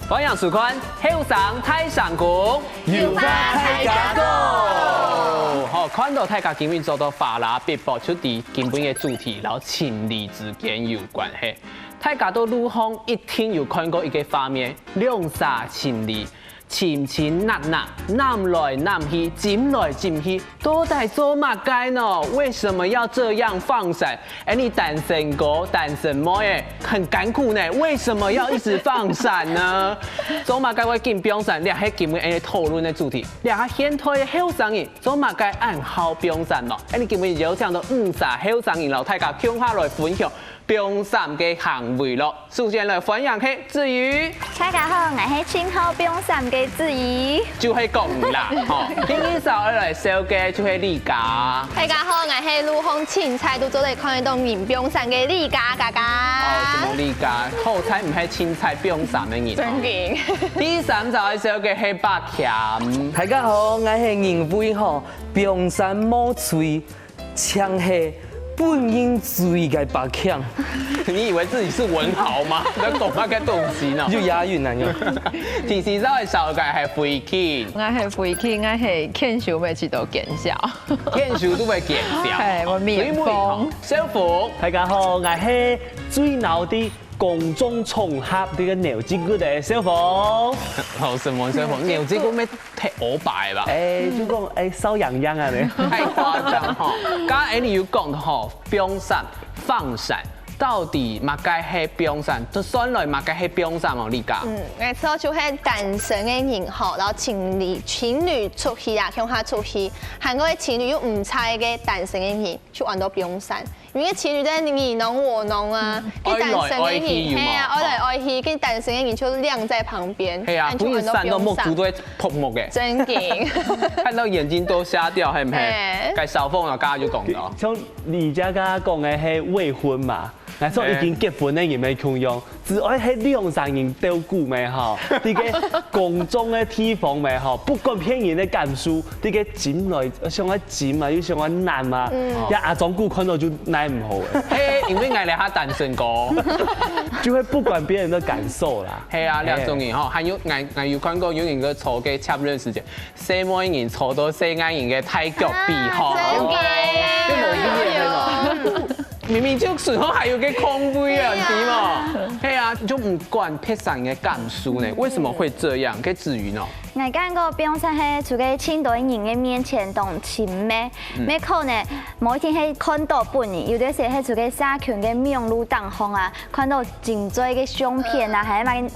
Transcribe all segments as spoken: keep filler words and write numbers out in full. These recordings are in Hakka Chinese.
歡迎收看《後生大聲公》，有話大家講。好，看到大家今晡日做到花啦嗶啵，就知今晡日个主題摎情侶之間有關係。大家在路項一定有看過一個畫面，兩儕情侶 親親捺捺，攬來攬去，唚來唚去，到底做麼个呢？為什麼要這樣放閃？哎，你單身哥、單身妹，哎，很艱苦呢，為什麼要一直放閃呢？做麼个會緊放閃？這係今晡日討論个主題。這下現代个後生人做麼个恁好放閃呢？哎，你今晡日邀請到五儕後生人，摎大家共下來分享 放閃个行為囉。首先來歡迎係子瑜。大家好，𠊎係盡好放閃个子瑜。就係講啦，吼，第二儕愛來紹介就係麗嘉。大家好，𠊎係路項清採都做得看得到人放閃个麗嘉嘉嘉。哦，什麼麗嘉？好彩毋係清採放閃个人。真个。第三儕愛紹介係百謙。大家好，𠊎係認為吼，放閃無罪， 淨係分人追个百強。你以為自己是文豪嗎？你在講那個東西呢？就押韻啊，有。第四招的紹介係慧卿。𠊎係慧卿，𠊎係牽手乜試著見笑。牽手都會見笑。係，𠊎面紅。小鳳。大家好，𠊎係最惱在公眾場合這個扭筋骨个小鳳。好，什麼小鳳？扭筋骨乜 忒烏白吧？哎，就講，哎，瘙癢癢啊呢。太誇張吼！剛剛Annie有講吼，放閃、放閃，到底麼个係放閃？就算來麼个係放閃哦，麗嘉。嗯，沒錯，就係單身个人吼，然後情侶情侶出去啊，共下出去，還過情侶又毋在个單身个人，就安到放閃。 因為情侶在你儂我儂啊，嗯，跟單身个人，愛來愛去有無？係啊，愛來愛去，跟單身个人就晾在旁邊，係啊，恁就安到分人閃到目珠都會泡沫个。真个。看到眼睛都瞎掉，係毋係？係。該小鳳啊，剛剛就講到。像你家剛剛講个係未婚嘛，來說已經結婚个人無共樣， 只愛係兩儕人鬥久咩吼，在該公眾个地方咩吼，不管別人个感受，在該唚來，想愛唚啊，又想愛攬啊，嗯。這阿忠牯看到就耐毋好了。嘿，因為𠊎這下單身哥。就會不管別人的感受啦。係啊，兩種人吼，還有𠊎，𠊎有看過有人个坐个捷運時間， 細妹人坐到細孻人个大腳髀項。啊，真个。這無意義个咯。明明就脣項還有個空位啊，你知無？係啊，就毋管別儕个感受呢，為什麼會這樣？該子瑜呢？𠊎感覺放閃係在該盡多人个面前當親密，乜可能無一定係看到本人，有兜時係在該社群个網路頂項啊，看到真濟个相片啊，還係麼个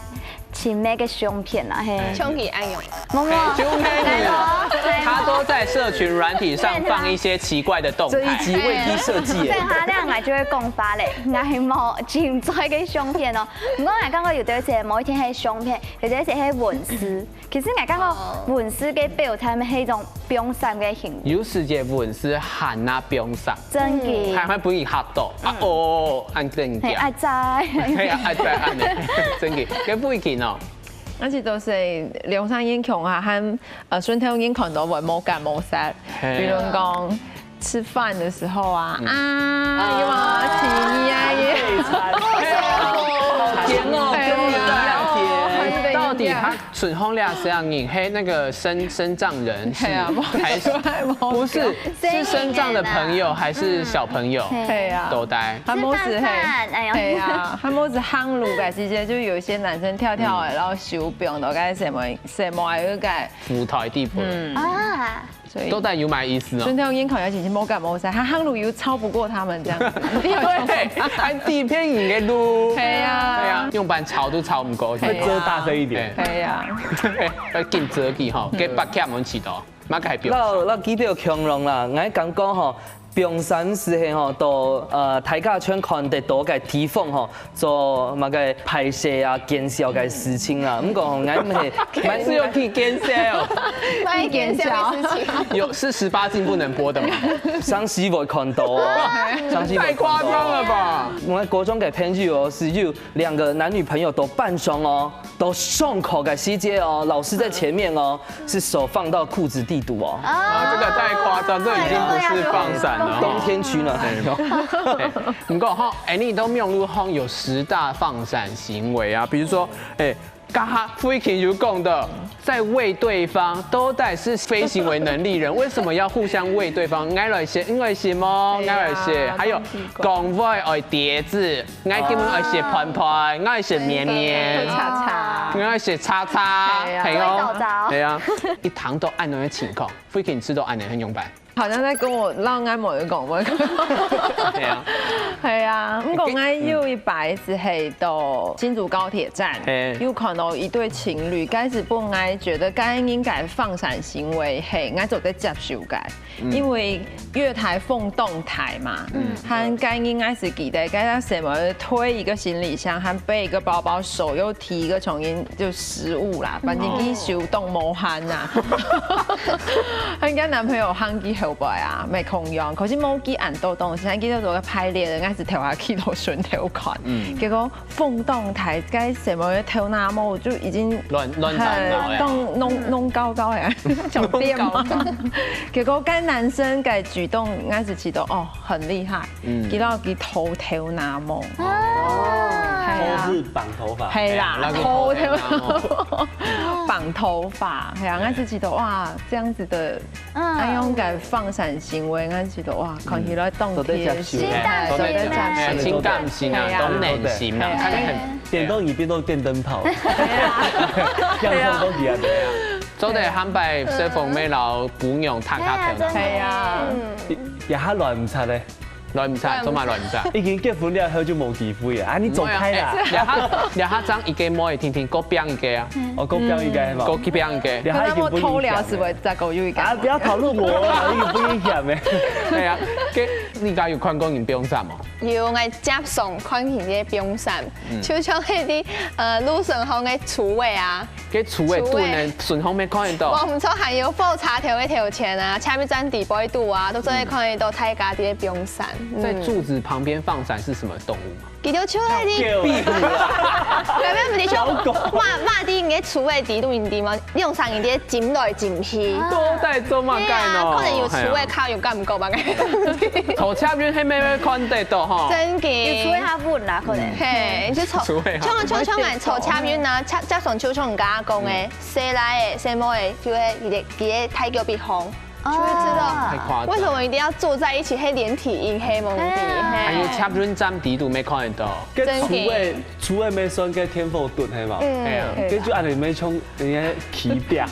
親密个相片啊，嘿。像佢恁樣。無，無。哎，就那個，他都在社群軟體上放一些奇怪的動態。這一集為你設計耶。等下，等下，𠊎就會講法咧，𠊎係無真濟个相片哦。毋過𠊎感覺有兜係無一定係相片，有兜係文字。其實𠊎感覺文字个表達係一種放閃个行為。有時節文字還那放閃。 真个。還，還分人嚇到。啊，哦，恁正經。嘿，愛在。嘿啊，愛在恁呢，真个。該慧卿哦。而且都係兩三年前啊，還，呃，順頭人看到會無感無實。嘿。比如講，吃飯的時候啊，嗯。啊，有沒有親密啊？也。好甜哦，對啊。跟你一樣甜。到底他 脣項這儕人，係那個身，身障人士，係啊，還是，不是，是身障的朋友還是小朋友？嗯。係啊。都帶。還無係，係，哎呀。係啊，還無係行路个時節，就有一些男生跳跳的，嗯。然後手放到該什麼，什麼那個。舞台地步。嗯。啊。 所以都帶有麼个意思哦。順頭人看了其實無感無實，他行路又超不過他們這樣子。對，還底片影个路。對啊。對啊，用板吵都吵毋過去。再遮大聲一點。對啊。要緊遮起吼，該百強們知道，麼个還不用。那，那基本強壯啦，𠊎感覺吼，放閃時係吼，到，呃，大家全看得到个地方吼， 做麼个歹勢啊、奸笑个事情啊。毋過吼，𠊎毋係，係有去奸笑哦。麼个奸笑个事情？有，是十八禁不能播的嗎？上司會看到哦，上司會看到哦。太誇張了吧！我國中个朋友哦，是有兩個男女朋友都扮裝哦，都上課个時節哦，老師在前面哦，是手放到褲子底肚哦。啊，這個太誇張，這已經不是放閃了哈。冬天取暖還有。哎，毋過哈，哎，你都網路上有十大放閃行為啊，比如說，哎，剛剛慧琴有講到，在餵對方，都得是非行為能力人，為什麼要互相餵對方？愛來食，愛來食麼？愛來食，還有講話愛疊字，愛今日愛食飯飯，愛食麵麵，叉叉，愛食叉叉，係啊係哦，早早係啊，一堂都恁樣个情況，慧琴試著恁樣很勇敢。好像在跟我讓愛某人講話。係啊，係啊，毋過𠊎有一擺係去到新竹高鐵站嘿，有看到一對情侶，該時本來覺得該應該放閃行為，係，𠊎做得接受个，因為月台放動台嘛，嗯，佢該應該係記得，該他什麼推一個行李箱，還背一個包包，手又提一個重型就食物啦，反正佢手動無閒啊。佢跟男朋友行佢後背啊，無共樣，可是無佢恁多東西，佢就做个排列的，應該係跳下去到順頭看，結果放動台該什麼頭那毛就已經亂亂糟糟呀。弄弄弄高高呀，小便嘛。結果該男生个舉動，應該係覺得哦很厲害，嗯佢到佢頭頭那毛，哦，係啊都是绑頭髮。係啦，那個頭頭頭那頭綁頭髮，係啊，應該係覺得哇，這樣子的，嗯那種个放閃行為，應該係覺得哇，看起來當貼心，都在接受係，都在接受哎，情感型啊，係啊當暖心啊，係啊他就很電動椅變到電燈泡，樣樣都一樣的。做得坦白說，鳳妹老姑娘談下頭真的係啊，也還亂毋掣咧，來毋掣，做麼來毋掣？已經結婚了後就無機會啊！啊，你走開啦！哎，這下這下正一個妹，聽聽，各變一個啊，我講表一個係嘛？各去變一個。你還已經不可能我偷聊影響是不是再給我又一個？啊，不要討論我了，已經不影響欸。對啊，該你家有看過人放閃無？有，𠊎接上看見个放閃，就像該啲呃路上行个櫥尾啊，該櫥尾堵呢，順風也看得到。我毋錯還有火車頭个頭前啊，車尾站底背堵啊，都做得看得到大家个放閃。在柱子旁邊放閃是什麼動物嗎？佢就像該啲，狗根本毋係像馬馬啲个櫥尾底堵人啲嘛，用上人啲尖來尖去。都在做麼个呢？可能有櫥尾較有感覺吧。坐捷運係毋係看得到吼？真个。有出去較穩啦，可能。嘿，就坐，櫥尾較像像像𠊎坐捷運啊，接接上就像人家講个，細倈仔、細妹仔，就會佢个佢个大腳比風，就會知道太誇張。為什麼一定要坐在一起，係連體嬰，係問題，哎呀嘿。還有捷運站底堵也看得到。該櫥尾櫥尾也算該天后墩係嘛？嗯哎呀，該就恁樣也像人家起表，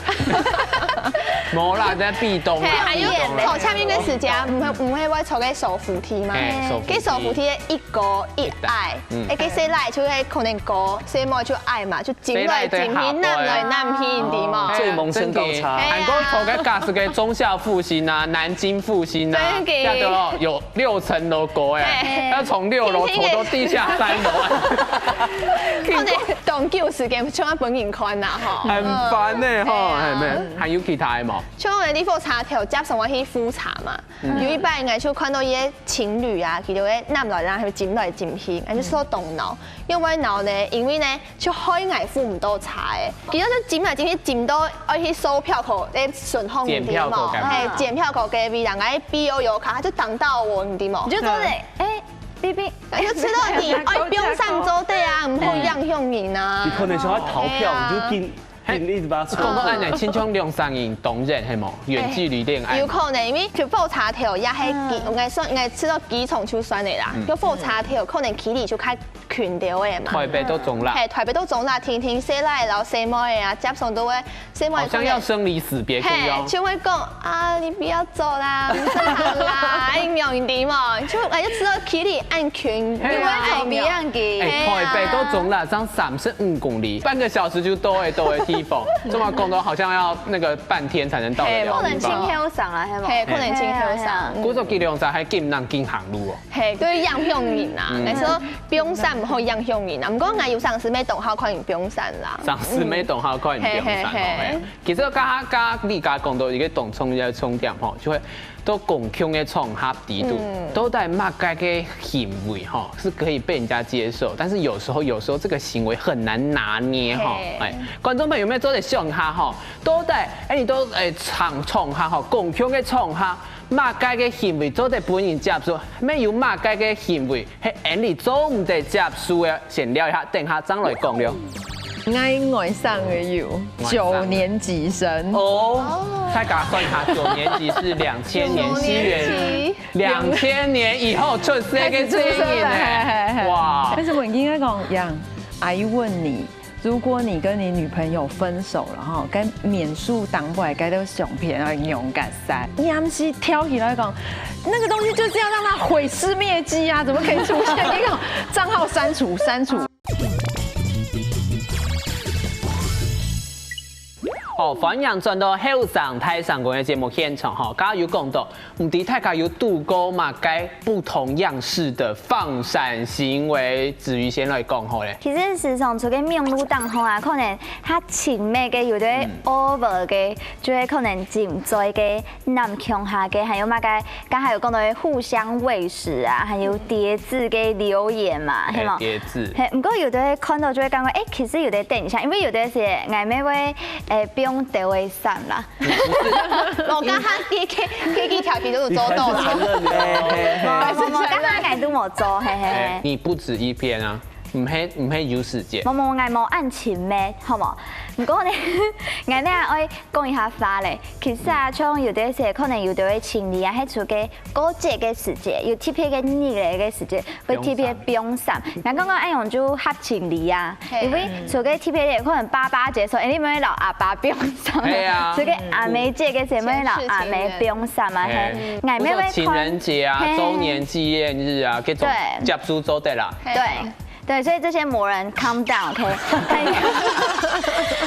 無啦，在壁咚嘿，啊。還有坐捷運个時間，毋係毋係會坐該手扶梯嘛？嘿，手扶梯。該手扶梯一高一矮，嗯哎，該細倈就會可能高，細妹就矮嘛，就尖來尖去，男來男去，你知無？最萌身高差。嘿啊還過坐該駕駛个忠孝復興啊、南京復興啊，真的這都有六層樓高哎，嘿要從六樓坐到地下三樓啊。可能當久時間，千萬本人看呐吼。很煩呢吼，嗯係無？還有其他个無？像𠊎个火車頭接送𠊎去復車嘛，有一擺𠊎就看到一個情侶啊，佢兜个男來男去，尖來尖去，𠊎就受當惱，因為惱呢，因為呢就害𠊎付毋到車誒，佢兜就尖來尖去，尖到愛去售票口，誒，順風檢票口該位嘿，檢票口該位，然後愛B O有卡，他就擋到我，你知無？你就坐在，哎，冰冰，哎，就知道你愛放閃做得啊，毋好影響人啊。你可能想要逃票，你就緊緊一直把它講到恁樣，扯。親像兩三人當然係無？遠距離戀愛有。可能，因為就火車頭也係機，應該算應該知道機場就算的啦，就火車頭可能距離就較近了的嘛。台北都中啦。嘿，台北都中啦，停停細倈，然後細妹啊，接送都會，細妹好像要生離死別共樣。嘿，就會講啊，你不要走啦，毋使行啦，哎，你知無？就哎，就知道距離恁近，嘿啊你會愛比樣个。哎，台北都中啦，上三十五公里，半個小時就到欸，到欸地方，這麼講都好像要那個半天才能到得了不能輕地方。佇路上啦，係無？嘿，可能真後生。故所佢兩儕還緊人緊行路哦。嘿，對，影響人啊，嗯來說放閃毋好影響人啊。毋過𠊎有常時也當好看人放閃啦。上次也當好看人放閃哦。嘿嘿嘿嘿其實剛剛剛你剛講到一個當重要的重點吼，就係到公共的場合底肚，到底麼个个行為吼是可以被人家接受，但是有時候有時候這個行為很難拿捏吼。嘿哎，觀眾朋友有沒有做得想一下吼？到底哎你到哎場場合吼，公共的場合，麼个个行為做得分人接受，乜有麼个个行為係𠊎俚做毋得接受的？先尞一下，等下正來講了。𠊎外甥个有，外甥。九年級生。哦，大家算一下，九年级是两千年，西元两千年以后出世个生日呢。哇！但是我应该讲，杨，阿姨问你，如果你跟你女朋友分手了哈，该面书当中个相片啊，用个啥？你还是挑起来讲，那个东西就是要让它毁尸灭迹啊，怎么可以出现？你讲账号删除，删除。 哦，欢迎轉到後生大聲公个節目現場吼，剛剛有講到，毋知大家有堵過麼个不同樣式的放閃行為？子瑜先來講好咧。其實時常在該網路當中啊，可能較親密个，有兜over个，就會可能真濟个男共下个，還有麼个，剛才有講到个互相餵食啊，還有疊字个留言嘛，係無？疊字。係，毋過有兜看到就會感覺，欸，其實有兜等一下，因為有兜係𠊎乜會，欸，放兜仔衫啦。無，剛剛佢，佢，佢，佢條件都有做到啦。你還是承認的哦。無，無，無，剛剛𠊎都無做，嘿嘿嘿。你不止一篇啊，毋係，毋係有時間。無，無，𠊎無恁親密，好無？毋過呢，𠊎呢愛講一下話咧。其實啊，像有兜時可能有兜个情侶啊，係在該過節个時節，有特別个日仔个時節， 會特別放閃。𠊎感覺恁樣就合情理啊，因為在該特別个可能爸爸節時，欸，你愛摎阿爸放閃，係啊。在該阿姆節个時節愛摎阿姆放閃啊，係。𠊎乜會看，情人節啊、週年紀念日啊，這種接觸做得啦。對。對，所以這些某人calm down，OK？還有，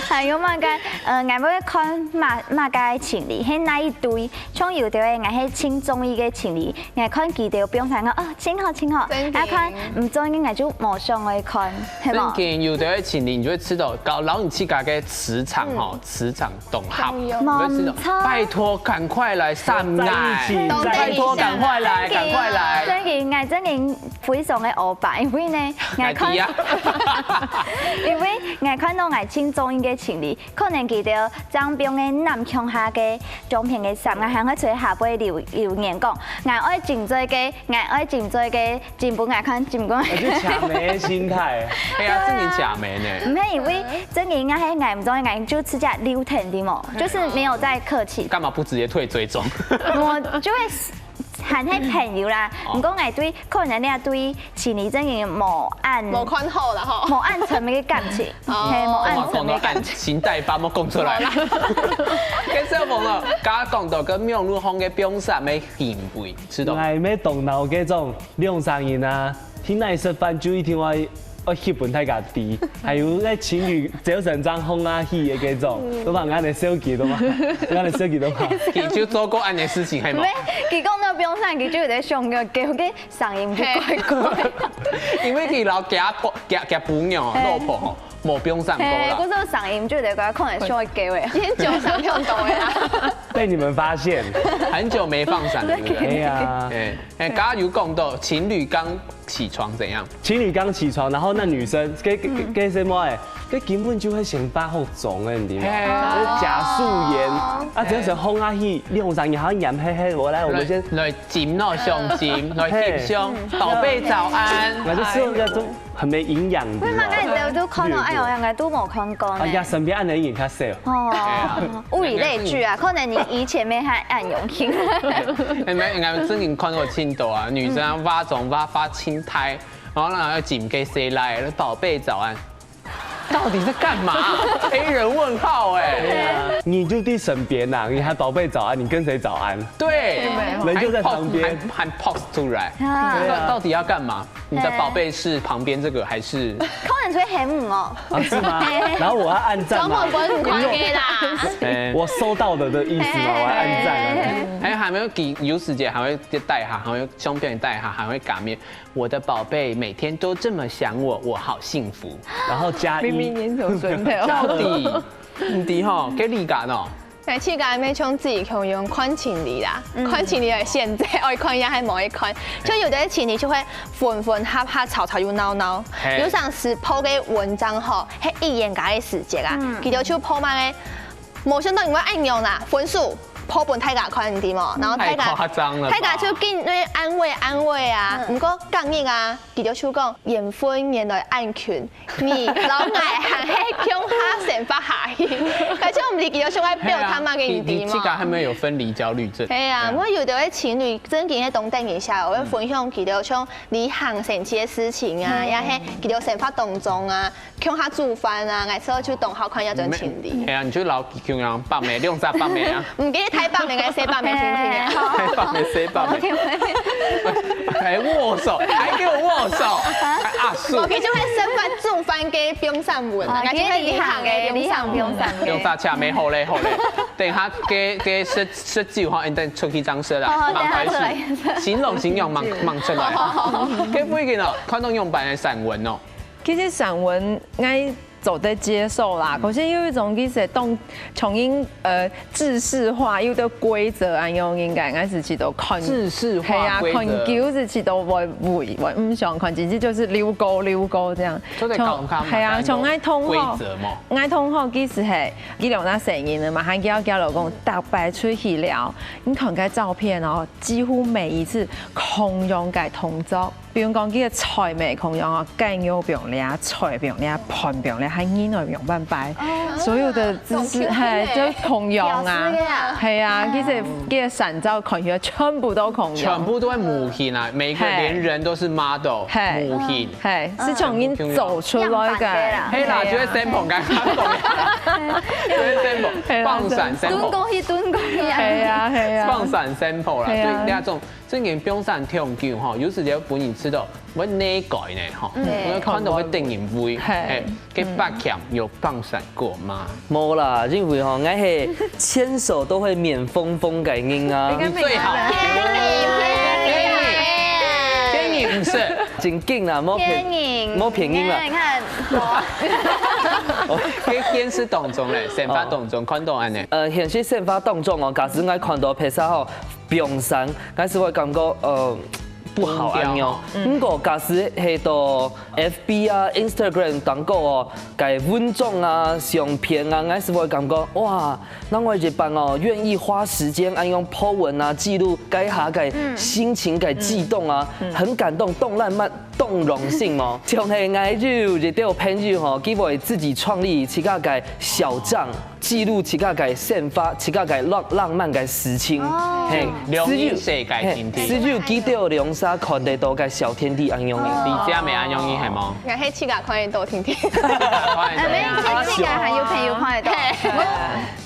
還有麼个，呃，𠊎會看麼，麼个情侶，係哪一對，像有兜个𠊎係盡中意个情侶， 𠊎看佢兜放閃，講，哦，盡好，盡好。正經。啊看毋中意，𠊎就無想愛看，係無？正經，有兜个情侶，你就會知道，搞，摎你自家个磁場吼，磁場當合。你會知道，拜託，趕快來上岸，拜託，趕快來，趕快來。正經，𠊎正經非常个烏白，因為呢，𠊎看，因為𠊎看到𠊎盡中意个情侶， 可能佢兜正放个男共下个相片个衫，𠊎還會在下背留，留言講，𠊎愛盡多个，𠊎愛盡多个，盡分𠊎看，盡分𠊎看。就正妹个心態。係啊，正經正妹呢。毋係，因為正經應該係𠊎毋中意，𠊎就直接留等的嘛，就是沒有再客氣。幹嘛不直接退追蹤？我就會 還係朋友啦，毋過𠊎對可能你對情侶正經無恁，無看好啦吼。無恁深个感情，係，無恁深个感情。講到恁心底話，莫講出來啦。該小朋友，剛剛講到个網路項个放閃个行為，知道？𠊎乜動腦該種兩三人啊，去哪食飯就一定愛 愛翕分大家知，還有該情侶朝晨正䟘啊起个該種，都嘛恁樣笑佢，都嘛，恁樣笑佢都嘛。佢就做過恁樣个事情，係無？毋係，佢講到放閃，佢就有在想个，佢个聲音就怪怪。因為佢摎佢婆，佢，佢餔娘、老婆吼，無放閃過啦。係，故所聲音就有在怪，可能想會叫誒。很久想跳動誒啦。被你們發現。很久沒放閃了，對不對？哎呀。哎，哎，剛剛有講到情侶剛 起床怎樣？情侶剛起床，然後那女生，該，該，該什麼欸，該根本就會先化好妝欸，你知道嗎？嘿。就是假素顏，啊，只要想烘下去，兩三日好像黏黑黑，我來，我們先來，來唚咯，相唚，來翕相，寶貝早安。那就吃了那種很沒營養的啊。為嘛該你都看到，哎喲，兩個都無看過呢。哎呀，身邊恁樣人較少。哦，物以類聚啊，可能你以前沒還恁用心。哎，沒，應該真正看過盡多啊，女生啊，化妝化化盡大， 然後呢，愛唚該細賴，寶貝早安，到底在幹嘛？黑人問號欸！你就在身邊吶，你還寶貝早安，你跟誰早安？對，人就在旁邊。還，還，還pose出來，啊。到，到底要幹嘛？你的寶貝是旁邊這個還是？可能會喊你哦。啊，是嗎？然後我要按讚嗎？裝潢不是你的啦。哎。我收到了的意思嗎？我要按讚了。哎，還沒有給，有時間還會帶他，還會相片帶他，還會改面。 我的寶貝每天都這麼想我，我好幸福。然後加一。明明黏手唇的哦。到底，毋知吼，該你講哦。哎，自家乜像自己共樣看情侶啦，嗯。看情侶个選擇，愛看也還無愛看。就有的情侶就會分分合合，吵吵又鬧鬧，嘿。有當時po个文章吼，係一眼該个時節啊，嗯。佢兜就po麼个，無想到你會恁樣啦，分手。po分大家看，你知無？然後大家太誇張了吧大家就緊安慰安慰啊。毋過隔日啊，佢兜就講緣分原來恁近，你摎𠊎還係共下生活下去。可是毋知佢兜想愛表達麼个，你知無？你自家還沒有分離焦慮症。係啊，對啊我有兜个情侶正經係當得人惜，𠊎會分享佢兜像旅行神奇个事情啊，也係佢兜生活當中啊，共下煮飯啊，𠊎試著就當好看一對情侶。哎呀，你就摎佢共樣北美，兩隻北美啊。毋記得大北美个細北美聽聽啊。北美，西北美。還握手，還給我握手，還握手。我。佢就係生活煮飯个放散文，啊，佢就係旅行个放散文。放散文。用大家沒好嘞好嘞，等下給給十十九號，等出去張社啦，好好忙開等下出來始，形容形容忙忙出來。給不一定哦，看到用版的散文哦。其實散文𠊎做得接受啦，可是有一種其實當像因呃制式化，有个規則恁樣應該，𠊎係試著看制式係啊，化規則。看久係試著會會會毋想看，其實就是溜高溜高這樣。做得講看嘛係啊，像𠊎同學規則嘛。 𠊎同學其實係，佢兩隻細人仔嘛，還叫佢老公逐擺出去尞，你看該照片哦，幾乎每一次共樣个動作。比如講，佢个菜尾共樣哦，雞肉放這，菜放這，飯放這，還人愛用半擺，所有的姿勢係就共樣啊，係啊，其實佢个相照看起來全部都共樣，全部都會模型啊，每一個連人都是model，嘿模型。係，係從你走出來个，樣板个啦係啦，就係sample，剛剛講的，就係sample，係啦放閃蹲 sample，過去，蹲過去啊。係啊係啊，放閃sample啦，係啊所以那種正經放閃忒久吼，有時就分人知道，會內改呢吼，嗯因為看到會得人畏，係哎，給八強有放閃過嗎？無啦，因為吼，𠊎係牽手都會免風風个人啊。你最好，騙你，騙你，騙你，不是。真緊啦，莫騙，騙人，莫騙人啦。你看，我可以現實當中嘞，生活當中看到恁呢，呃，現實生活當中哦，假使𠊎看到別儕吼放閃，𠊎係會感覺呃不好恁樣。毋過假使係到FB啊、Instagram當中哦，該文章啊、相片啊，𠊎係會感覺哇，另外一半哦，願意花時間恁樣po文啊，記錄該下个心情、个激動啊，很感動，當浪漫。 當榮幸哦。像係𠊎有一對朋友吼，佢會自己創立自家个小帳，記錄自家个生活、自家个浪浪漫个事情。嘿，兩人世界嘿天地。只有佢兜兩儕看得到个小天地恁樣个。你姐妹恁樣係無？𠊎係自家看得到天天，看得到那邊親戚感還有朋友看得到，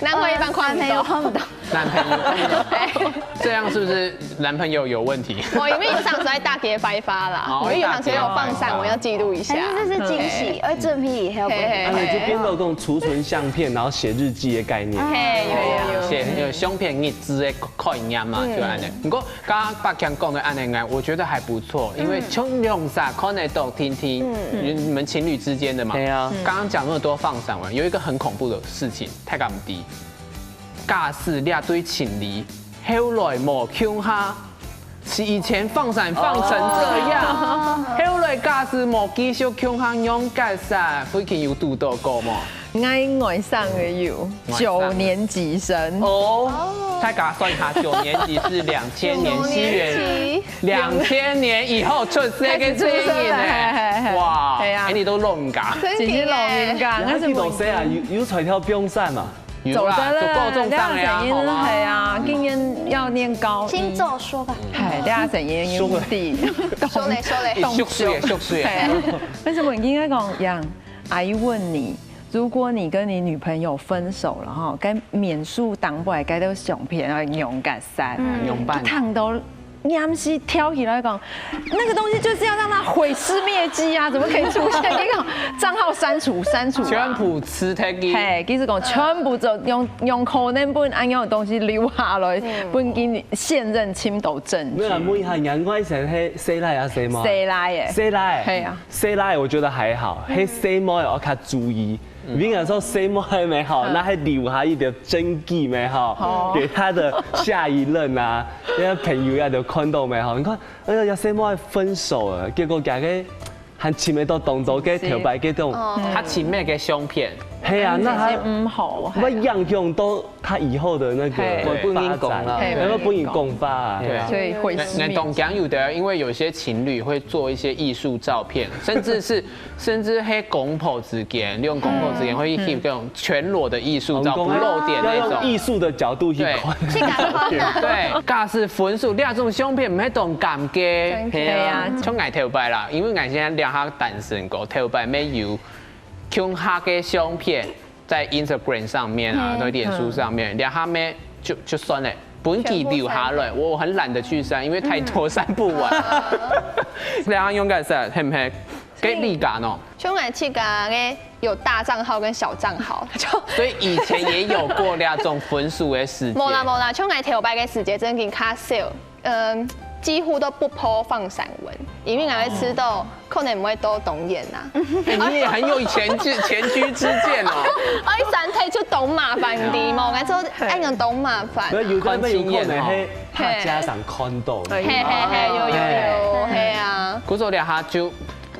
男朋友一般看毋到。男朋友看不到。男朋友看不到，這樣是不是男朋友有問題？我因為有常時在大街拜發啦，哦我有常時有放閃，我要記錄一下。但是這是驚喜，而正品以後不嘿嘿能。啊，你就變到這種儲存相片，然後寫日記的概念。嘿，有有有。寫有相片日誌的概念嘛，就恁呢。不過剛剛八強講的恁呢，我覺得還不錯，因為像兩儕看得到天天，你們情侶之間的嘛。對啊。剛剛講那麼多放閃文，有一個很恐怖的事情，大家毋知。假使這對情侶後來無共下，是以前放閃放成這樣，後來假使無繼續共下，仰結煞，最近有堵到過無？ 𠊎外甥个有，外甥九年級生。哦，大家算一下，九年級是兩千年西元，兩千年以後出世的青年呢，哇，對啊哎，你都老人家，其實老人家，那你都誰啊？有有彩票不用散嘛？有啦，走得了，就高中生了呀，這樣子好嗎？係啊，今年要念高一。先照說吧。哎，這樣子也有地。說嘞說嘞，哎，熟睡，熟睡。哎，為什麼你應該講樣？阿姨問你，如果你跟你女朋友分手了哈，該面書頂背該兜相片啊，仰結煞，仰般一聽到。 黏時跳起來講，那個東西就是要讓它毀屍滅跡啊，怎麼可以出現？你講帳號刪除，刪除啊。全部辭退佢。嘿，其實講全部就用用可能分恁樣的東西留下來，分佢現任尋到證據。沒有啦，問一下，你外甥係細倈啊細妹？細倈耶？細倈。嘿啊。細倈我覺得還好，係細妹我較注意。你跟他說細妹沒好，那還留下一點證據沒好，給他的下一任啊，那些朋友啊都看到沒好。你看，哎呀，細妹分手了，結果佢个還尋得到當多个頭擺个種。他尋咩个相片？係啊，那他毋好，會影響到他以後的那個嘿發展，會分人講啦會分人講法啊。對啊所以會那那當然有的，因為有些情侶會做一些藝術照片，甚至是甚至黑公婆之間，利用公婆之間會去那種全裸的藝術照，不露點那種。要用藝術的角度去看。去感受。對，假使分手，你這種相片毋係當尷尬。真的係啊像𠊎頭擺啦，因為𠊎現在兩下單身過，頭擺沒有共下个相片在 Instagram 上面啊，在臉書上面，兩下沒就就算了。本給留下來，我我很懶得去刪，因為太多刪不完。兩下應該是很很給力感哦。像𠊎自家个有大账号跟小账号，就所以以前也有過那種分手的時間。無啦無啦，像𠊎頭擺个時節正經較少，嗯，幾乎都不po放閃文，因為𠊎會知道可能毋會到當遠啊。哎，你也很有前居前居之鑑哦。哎，閃退就當麻煩的嘛，𠊎說哎，有當麻煩。那有的人有可能會怕家長看到。嘿嘿嘿，有有有，嘿啊。故所兩下就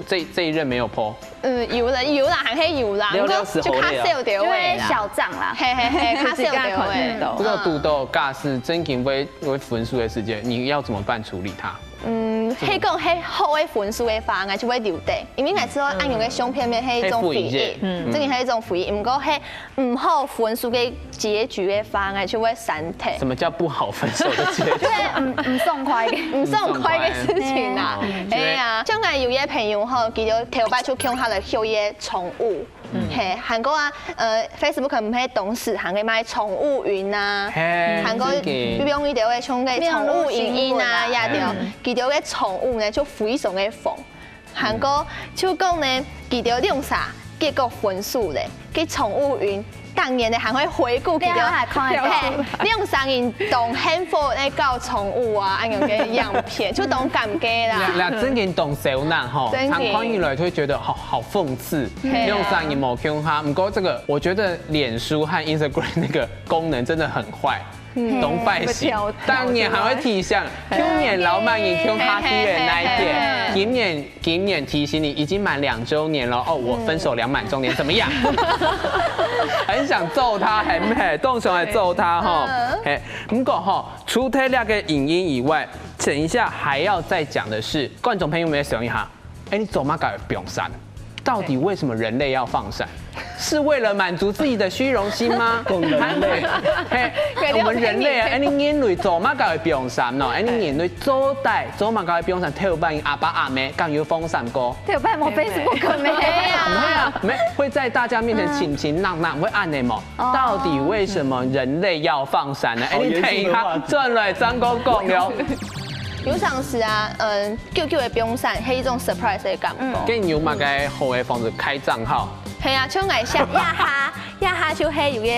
這這一任沒有po。嗯，有啦有啦，還係有啦，了了不過就較少條因為位啦。小账啦，嘿嘿嘿，較少條位。到不過堵到假使正經會會分手的時間，你要怎麼辦處理它？嗯，係講係好个分手个話，𠊎就會留低，因為𠊎知道恁樣个相片面係一種回憶，係回憶嗯，真个係一種回憶。毋過係毋好分手个結局个話，𠊎就會刪退。什麼叫不好分手的結局？就係毋毋爽快个。毋爽快个事情啊嗯，哎呀，像𠊎有一个朋友吼，佢就頭擺就共下來養一个寵物，嘿，還過啊，呃，Facebook毋係當時行个賣寵物雲啊，嘿，還過真的比方佢兜个像个寵物影音啊，網路新聞啊呀對，佢兜个寵物呢就非常个瘋，還過就講呢，佢兜兩儕結果分手咧，个寵物雲當然呢還會回顧佢兜，對啊，還看得到。嘿，兩儕人當幸福个搞寵物啊，恁樣个影片，就當感激啦。那那真的懂小人吼，真的常看起來就會覺得好好諷刺，對啊用上一毛 Q 哈。不過這個，我覺得臉書和 Instagram 那個功能真的很壞。懂壞心，當年還會提醒，去年老闆你 Q 哈 T 的那一天，今年今年提醒你已經滿兩週年了哦，我分手兩滿週年怎麼樣？很想揍他，很很動手來揍他哈，嘿，不過哈，除了那個影音以外，等一下還要再講的是，觀眾朋友們想一下，哎，你做麼个放閃？到底為什麼人類要放閃？是為了滿足自己的虛榮心嗎？講人類，嘿，我們人類啊，哎，你人類做麼个放閃呢？哎，你人類做代做麼个放閃？頭擺阿爸阿姆敢有放閃過？頭擺無Facebook咩？哎呀，沒有，沒會在大家面前情情鬧鬧，會恁樣嗎？到底為什麼人類要放閃呢？哎，你等一下轉來張哥講了。有當時啊，嗯，久久个放閃，係一種 surprise 个感覺。跟你有麼个好个方式開帳號？係啊，像𠊎下這下這下就係有个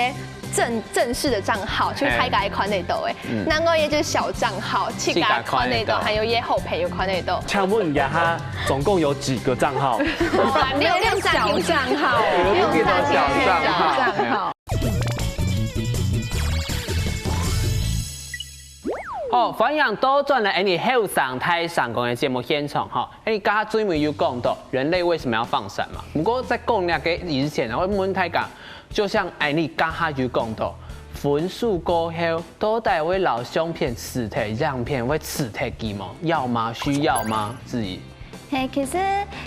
正正式个帳號，就大家看得到个。另外也就小帳號，自家看得到，還有一些好朋友看得到。請問一下，他總共有幾個帳號？哇，六六小帳號，六小帳號這樣好。好，歡迎倒轉來𠊎等後生大聲公个節目現場哈。𠊎等剛剛最尾有講到人類為什麼要放閃嘛？不過在講這個以前，𠊎問大家，就像𠊎等剛剛有講到，分手過後，到底會留相片、實體、影片會實體佢無？要嗎？需要嗎？質疑。嘿，其實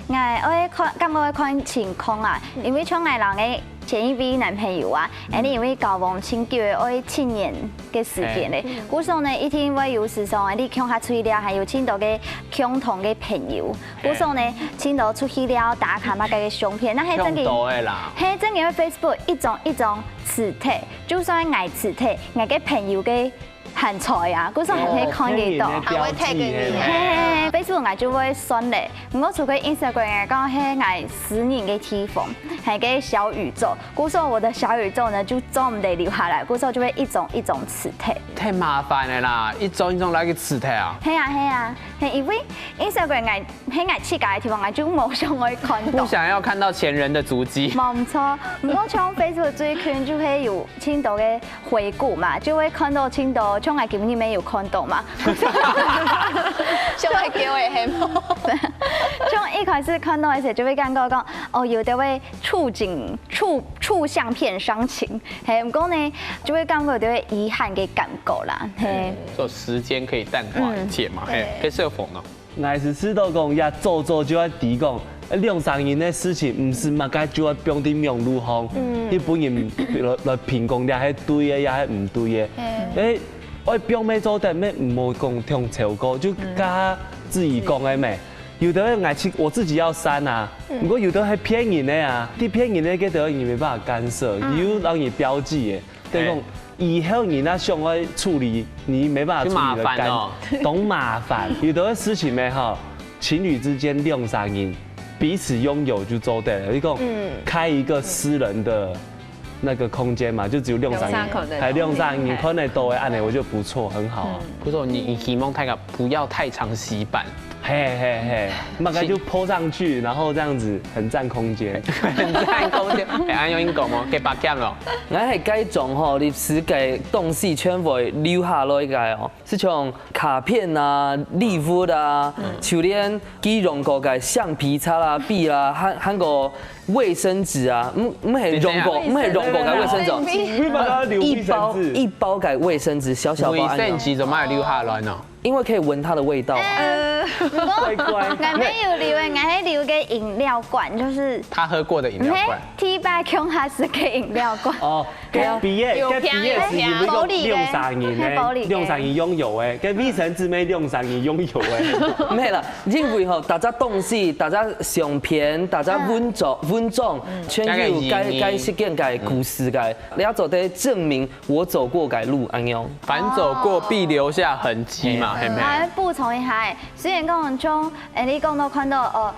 𠊎愛看，感覺愛看情況啊，因為像𠊎人个前一位男朋友啊，𠊎等因為交往真久个，愛七年个時間咧，故所呢一定會有時常𠊎等共下出去尞，還有真多个共同个朋友，故所呢真多出去尞打卡麼个个相片，該係正經，多个啦。係正經个Facebook一張一張實體，就算𠊎實體，𠊎个朋友个 還在啊，故所還係看得到。還會 tag 你。嘿，Facebook𠊎就會算咧，毋過除開Instagram，𠊎講係𠊎私人个地方，係个小宇宙，故所我的小宇宙呢就做毋得留下來，故所就會一種一種實體。太麻煩了啦，一種一種來个實體啊。係啊係啊，係因為Instagram𠊎係𠊎自家个地方，𠊎就無想愛看到。不想要看到前人的足跡。無毋著，毋過像Facebook最近就會有真多个回顧嘛，就會看到真多，像𠊎今日也有看到嘛。就會叫个係無？像一開始看到个時候就會感覺講，哦，有的會觸景、觸、觸相片傷情，嘿，毋過呢，就會感覺有點遺憾个感覺啦，嘿。所以時間可以淡化一切嘛，嘿，該社風呢？𠊎係試著講，也早早就愛知講，兩儕人个事情，毋係麼个就愛放在網路項，去分人來來評講，這係對个，也係毋對个。誒，愛放乜做得，乜毋好講忒超過，就剛剛志怡講个咩？有的人愛去，我自己要刪啊，不過有的還騙人的啊，你騙人的，這個你沒辦法干涉，有讓你標記耶。 對講，以後你那想要處理，你沒辦法處理的感，當麻煩。有的事情呢，哈，情侶之間兩儕人彼此擁有就做得了。你講，開一個私人的那個空間嘛，就只有兩儕人，還兩儕人看得到的，恁樣我就不錯，很好啊。不是，你你希望大家不要太常洗版。 嘿嘿嘿，那個就 po 上去，然後這樣子很佔空間。很佔空間。哎，恁樣應該無，給八減咯。𠊎係該種吼，歷史个東西全部留下來个哦，係像卡片啊、禮物啊，就連佢用過个橡皮擦啦、筆啦，還還過衛生紙啊，毋毋係用過，毋係用過个衛生紙哦。你把它留衛生紙。一包一包个衛生紙，小小包。衛生紙做麼个留下來呢？ 因為可以聞它的味道。呃，不過乖乖。我沒有留誒，我還留个飲料罐，就是他喝過的飲料罐。嘿，T八空還係个飲料罐。哦，該畢業，該畢業是有一個玻璃的兩三人呢，嘿玻璃的兩三人擁有誒，該衛生紙乜兩三人擁有誒。沒啦，因為吼，大家東西，大家相片，大家文章，文章，全有該該事件个故事个，你要做得證明 我走過个路，恁樣。凡走過必留下痕跡嘛，係毋係？我補充一下誒，雖然講像誒你講到看到哦，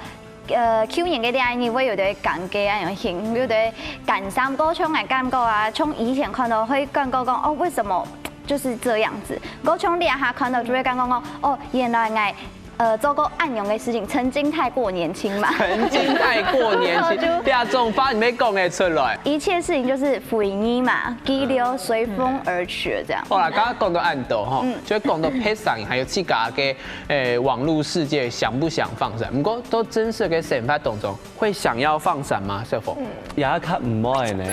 呃，舊年个戀愛你會有點尷尬啊，有點有點感傷，不過像𠊎感覺啊，從以前看到會感覺講哦，為什麼就是這樣子？不過從這下看到就會感覺講哦，原來𠊎 呃，做過恁樣个事情，曾經太過年輕嘛。曾經太過年輕，這種話你乜講得出來？一切事情就是回憶嘛，記錄隨風而去這樣。好啦，剛剛講到恁多吼，就講到拍攝，還有自家个誒網路世界想不想放閃？不過到真實个生活當中，會想要放閃嗎？小鳳？也較毋會呢。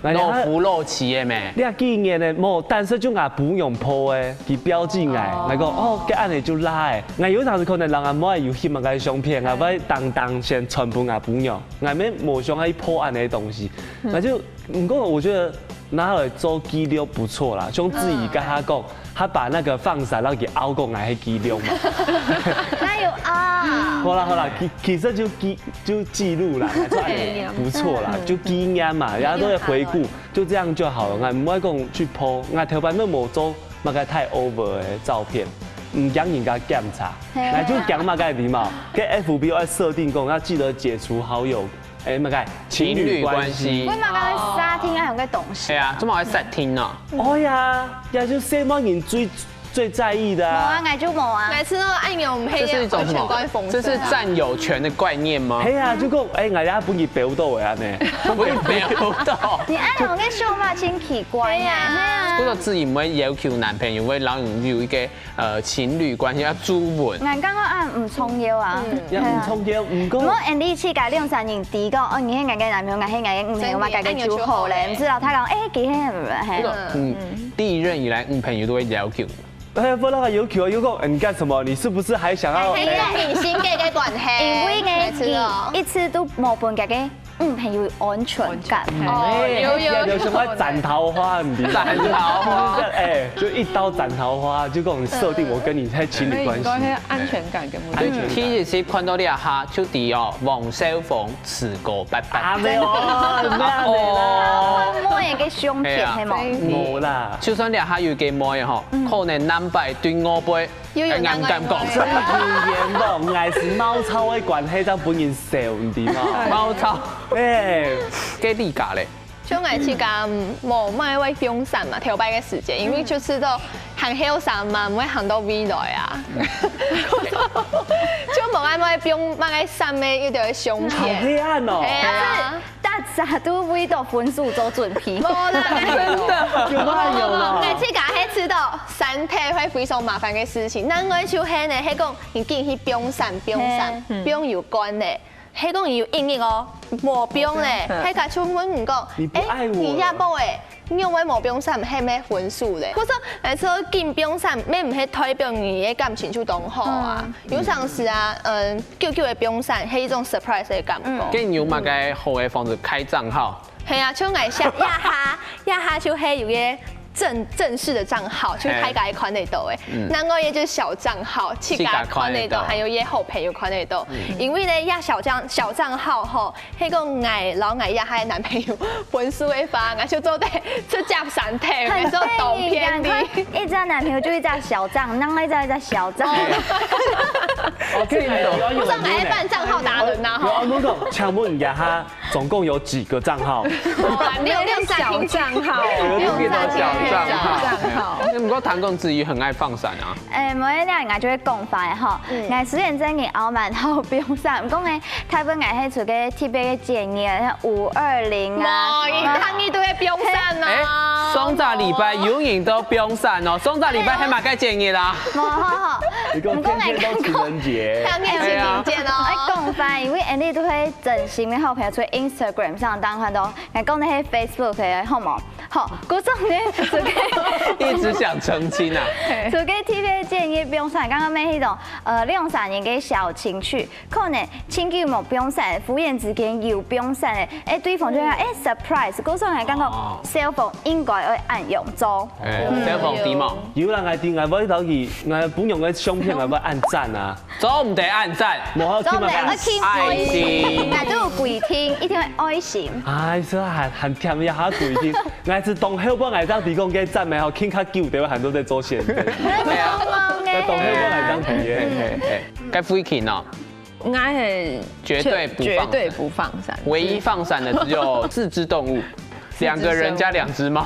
老夫老妻个咩？你幾年呢？無，但是就𠊎餔娘po个，佢標記𠊎，𠊎講哦，該恁樣就拉誒。𠊎有當時可能人阿妹有翕麼个相片，𠊎會當當先傳分𠊎餔娘，𠊎乜無想愛po恁樣个東西，那就，不過我覺得拿來做記錄不錯啦，像志怡剛剛講，他把那個放閃讓佢拗過來个記錄嘛。哪有啊？好啦好啦，其其實就記就記錄啦，還算不錯啦，就紀念嘛，大家都會回顧。 就這樣就好了，𠊎毋會講去po，𠊎頭擺乜無做麼个太over个照片，毋驚人家檢查，𠊎就驚麼个你知無？該FB愛設定講要記得解除好友，誒，麼个情侶關係。為麼个設定愛用个東西？係啊，做麼个設定呢？哦呀，也就細妹人最最在意的啊。無啊，𠊎就無啊。每次都愛用黑這是一種什麼？這是佔有權的概念嗎？係啊，就講，誒，𠊎也分你標到誒，恁樣。我也沒有到。你愛用个想法真奇怪呀。對呀不過自己毋會要求男朋友會讓你有一個呃情侶關係要接吻。眼光个啊，毋重要啊。也毋重要，毋過毋好，and你去甲兩三人知講，哦，你係𠊎个男朋友，𠊎係𠊎个女朋友，嘛，家己就好咧。毋是老太講，誒，佢係係。嗯，第一任以來女朋友都會要求。哎，不然要求啊，又講，你幹什麼？你是不是還想要？係一種明星个个關係，因為呢，沒錯哦佢一直都無分佢个女朋友安全感。哦，有有有什麼斬桃花，你知道嗎？斬桃花哎，就一刀斬桃花，就跟我們設定我跟你在情侶關係。該安全感跟目的哎，其實是看到這下就知哦，黃少峰試過八八。啊，沒有，沒有啦。摸一個胸片，係啊係無？無啦。就算這下有個妹吼，可能南北對我背又有硬敢講，語言咯，𠊎係茅草个關係，正分人笑，你知嗎？茅草，哎，該你家咧？像𠊎自家嗯無麼个會放閃嘛，頭擺个時節，因為就知道還後生嘛，毋會行到未來啊。就無愛會放麼个閃个一條相好片。黑暗哦。哎呀，大家都為到分手做準備。無啦，真的。有嗎？有嗎？𠊎自家係知道，身體會非常麻煩个事情，另外就係呢，係講你緊去放閃，放閃，放有關个。係講佢有一日哦，無放咧，係佢就問你講，你不愛我了欸，你也無欸，仰會無放閃，係毋係分手咧？故所，來說緊放閃，也毋係代表你个感情就當好啊。有當時啊，嗯，久久个放閃，係一種 surprise 个感覺。該你有麼个好个方式開帳號？係啊，像𠊎寫這下，這下就係有个正正式个帳號，就大家看得到个。另外一個就係小帳號，自家看得到，還有一些好朋友看得到。因為呢，這小帳小帳號吼，係講𠊎摎𠊎這下个男朋友分手个話，𠊎就做得直接刪忒，𠊎做當便利。一隻男朋友就一隻小帳，另外一隻一隻小帳。哦，可以有不是，我們還辦帳號達人吶，吼。有阿木講，請問一下，他總共有幾個帳號？沒有，沒有小帳號，有幾個小帳號？小帳號。哎，不過聽講子瑜很愛放閃啊。誒，每一年𠊎就會講法吼，𠊎雖然真个傲慢好放閃，毋過呢，大部分𠊎係出个特別个節日，像五二零啊。哇，一趟一堆放閃哎，啊！上隻禮拜有人都放閃哦，上隻禮拜係麼个節日啊？無好好，一共天天都情人節。當天情人節哎，哦。講法，因為𠊎俚都會真心个好朋友，在Instagram上當看到，𠊎講个係Facebook个，好無？好，故所呢，就个一直想澄清啊。就个特別節日放閃，剛剛咩那種，呃，兩三年个小情趣，可能親久無放閃，忽然之間有放閃个，哎，對方就會哎 surprise，故所𠊎感覺哦小鳳應該會恁樣做。哎，小鳳知無？有啦，𠊎知，𠊎會走去，𠊎分享个相片，𠊎會按讚啊。做毋得按讚，無好去嘛。做毋得愛去愛心。𠊎都有規定，一定要愛心。哎，這還還添一下規定，𠊎係當後背𠊎當提供个讚美好，聽較久，就會很多在做線。對啊，當後背𠊎當提耶。哎哎，該慧琴哦，𠊎係絕對不放閃絕對不放閃，唯一放閃的只有四隻動物，兩個人加兩隻貓。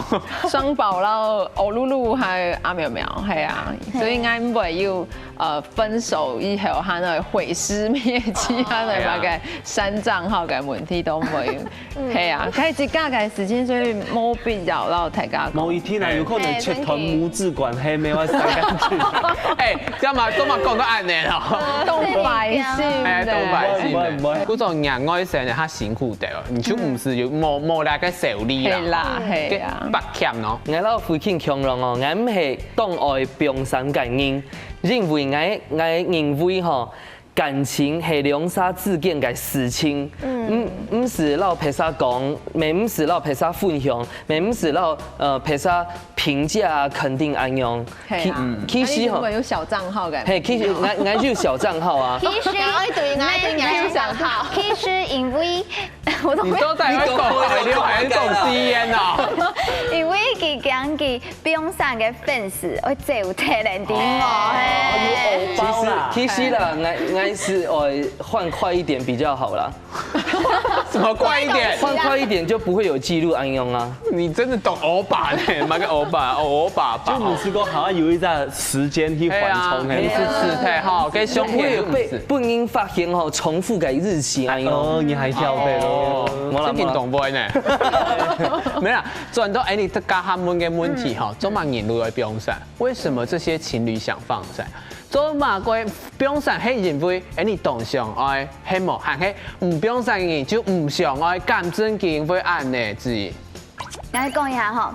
雙寶摎歐露露還有阿苗苗，係啊，所以𠊎毋會有呃分手以後還會毀屍滅跡，還會麼个刪帳號个問題都毋會有。係啊，該自家个事情，所以無必要摎大家講。某一天啊，有可能切斷母子關係，沒有要傷感情。哎，這樣嘛，這麼講都恁樣哦。當壞心哎，的。當壞心不會不會的。故所人外省的較辛苦的哦，你就毋係有無無那個手力啦。係啦，係啊。八強哦。𠊎摎慧琴共樣哦，𠊎毋係當愛放閃个人，因為𠊎𠊎認為吼，感情係兩儕之間个事情，毋毋係摎別儕講，也毋係摎別儕分享，也毋係摎呃別儕評價啊、肯定恁樣。係啊，其其實吼那你怎麼，有小帳號个？嘿，其實𠊎𠊎就有小帳號啊。其實，然後一堆，然後一堆，然後一堆帳號。其實因為我都你都在那邊講海流還是講吸煙哦？因為佢講佢放閃个粉絲會走忒人知無？嘿。其實其實啦，𠊎𠊎係愛換快一點比較好啦，什麼快一點？換快一點就不會有記錄恁樣啊。你真的懂歐巴呢？麼个歐巴？哦，歐巴吧。就毋係講好像有一段時間去緩衝，哎呀，你是吃菜哈，跟胸不會有被片是不是？不應發現吼，重複个日期恁樣。哦，你還跳對咯。無啦這挺懂不呢？沒有啦，轉到哎，你這剛剛問个問題哈，做麼人類會放閃？為什麼這些情侶想放閃？做麼个放閃係因為哎，你當相愛，係無？還係毋放閃个人就毋相愛，感情經會恁呢子？ 𠊎講一下吼，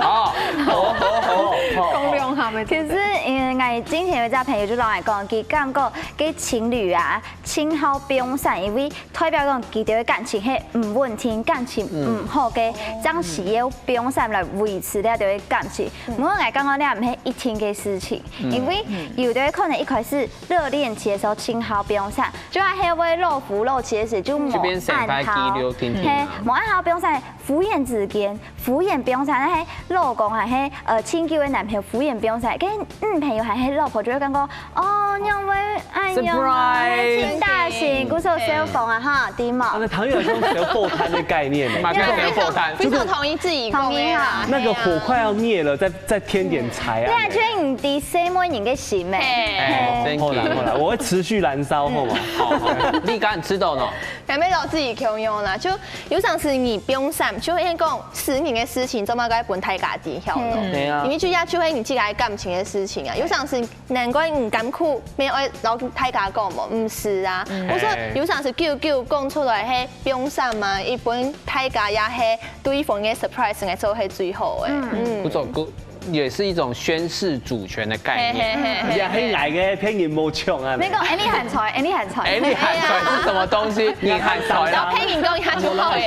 好，好，好，好，好。講兩下咪其實，嗯，𠊎之前有一隻朋友就摎𠊎講，佢感覺个情侶啊，盡好放閃，因為代表講佢兜个感情係毋穩定，感情毋好个，正需要放閃來維持這兜个感情。毋過𠊎感覺這毋係一定个事情，因為有的可能一開始熱戀期的時候盡好放閃，就還會老夫老妻的時候就無這邊先開記錄聽聽啊嘿，無恁好放閃，忽然之間，忽然放閃，還係老公還係呃親舊个男朋友忽然放閃，跟女朋友還係老婆就會感覺，哦，你會哎呀， Surprise 盡大心，故所小鳳啊哈，對無？那唐月有種小爆攤的概念呢，馬上先破攤。非常同意自己講的啦。那個火快要滅了，再再添點柴啊。對啊，就會你知細妹人个心咩？哎，thank you。好啦好啦，我會持續燃燒，好嗎？好，好，你敢知道呢？還沒有自己共樣啦，就有常時你放閃，就應該講私人个事情，做麼个分大家知曉呢？嗯。對啊。因為就也就係你自家感情个事情啊，有常時難怪你艱苦，沒有愛摎大家講無，毋係啊。嗯。我說有常時久久講出來，係放閃嘛，一般大家也係對方个surprise，應該做係最好个。嗯。嗯。不錯，不 也是一種宣示主權的概念。嘿嘿嘿嘿。你還愛个，別人無搶啊。那個，哎，你喊出來，哎，你喊出來。哎，你喊出來是什麼東西？你喊出來了。然後別人講他就好了。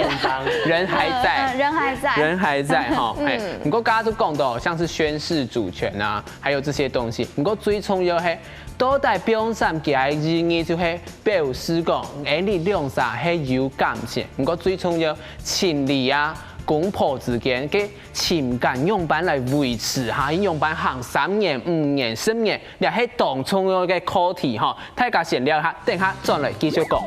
人還在。嗯，嗯，人還在。人還在哈，嗯。哎，不過剛剛就講到像是宣示主權啊，還有這些東西。不過最重要係，到底放閃个意義就係表示講，哎，你兩儕係有感情。不過最重要，情侶啊，公婆之間个 情感仰般來維持下，仰般行三年、五年、十年，這係當重要个課題吼。大家先尞一下，等下轉來繼續講。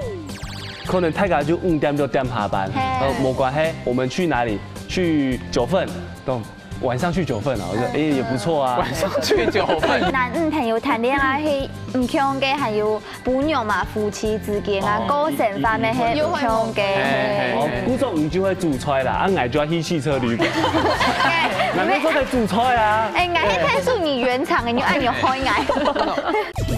可能大家就五點就點下班，嘿。呃，無關係，我們去哪裡？去九份，懂？晚上去九份啊，我說，哎，也不錯啊。晚上去九份。男女朋友談戀愛係毋共樣个，還有 餔娘嘛，夫妻之間啊，哦，個性方面係毋同个。嘿，嘿，嘿。哦，故所你就會煮菜啦，啊，𠊎就愛去汽車旅館。哎，𠊎乜做得煮菜啊。哎，𠊎係看出你原廠个，你愛你開𠊎。